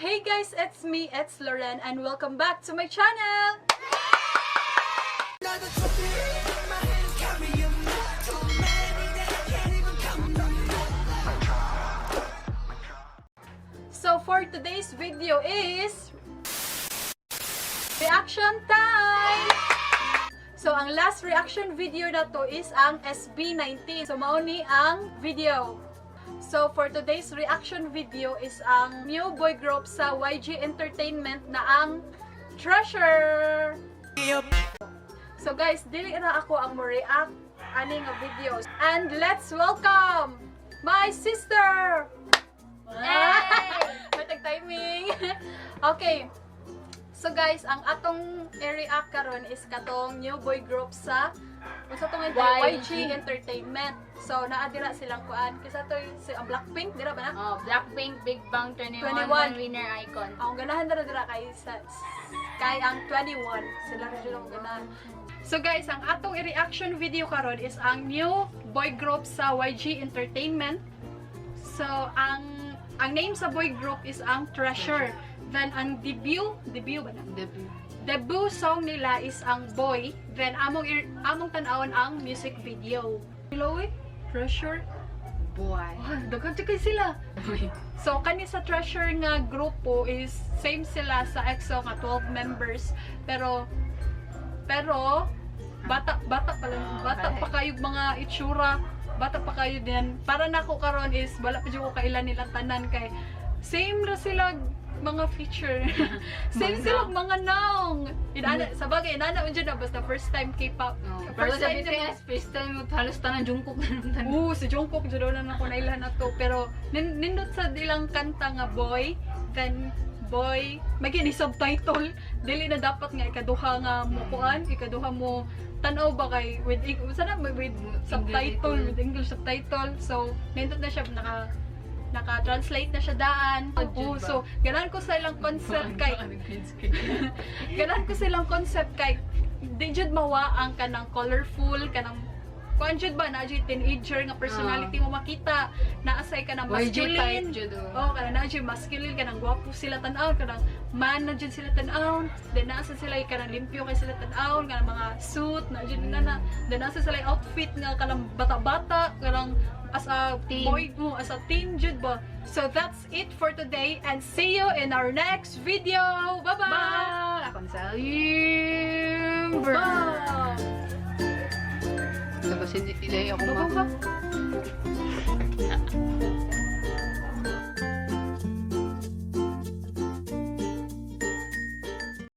Hey guys, it's me, it's Loren, and welcome back to my channel! Another trophy in my hand, carry 'em. Too many that I can't even count 'em. So for today's video is reaction time! So ang last reaction video na to is ang SB19. So mao ni ang video. So for today's reaction video is ang new boy group sa YG Entertainment na ang Treasure! So guys, dili na ako ang mo react ani nga videos. And let's welcome my sister! May tag-timing. Okay. So guys, ang atong i-react karon is katong new boy group sa unsa tong YG YG Entertainment. So naa dira silang kuan. Kisa to si ang Blackpink dira ba na? Oh, Blackpink, Big Bang, 21, 21. 1 Winner Icon. Akong ganahan dira dira kay sa kay ang 21 sila ra jud akong ganahan. So guys, ang atong i-reaction video karon is ang new boy group sa YG Entertainment. So ang name sa boy group is ang Treasure. Then ang debut, debut ba na? Debut. Debut song nila is ang Boy. Then among tan-awon ang music video. Hello, eh? Treasure. Boy. Wow, daghan jud kay sila. So kani sa Treasure nga grupo is same sila sa EXO nga 12 members, pero pero bata bata pa lang, bata pa kayo mga itsura, bata pa kayo din. Para nako karon is wala pa jud ko kailan nila tanan kay same ra sila mga feature. Same Mga sila mga naong. Inana sa bagay inana man jud na basta first time K-pop. Oh, pero First sa time jud BTS, first time mo halos tanan Jungkook na lang tanan. Oo, si Jungkook jud na ako nailhan na to. Pero nindot sa ilang kanta nga Boy, then Boy, may gini subtitle, dili na dapat nga ikaduha nga mo kuan, ikaduha mo tan-aw ba kay with sana may with subtitle, with English subtitle. So nindot na siya, naka naka-translate na siya daan. Oh, Oo, jud ba? so ganahan ko sa ilang concept kay ganahan ko silang concept kay di jud mawa ang kanang colorful, kanang kuan jud ba na jud teenager nga personality mo makita, naasay kanang YG type masculine jud, oh. Oh, kanang naa jud masculine, kanang gwapo sila tan-awon, kanang man na jud sila tan-awon, then naa sa sila kanang limpyo kay sila tan-awon, kanang mga suit na jud na, then naa sa sila outfit nga kanang bata-bata, kanang as a Teen. boy mo, as a teen jud ba. So that's it for today and see you in our next video. Bye bye. Bye! Akong sa Limber. Bye. Tapos hindi ilay ako Bye ma. bye.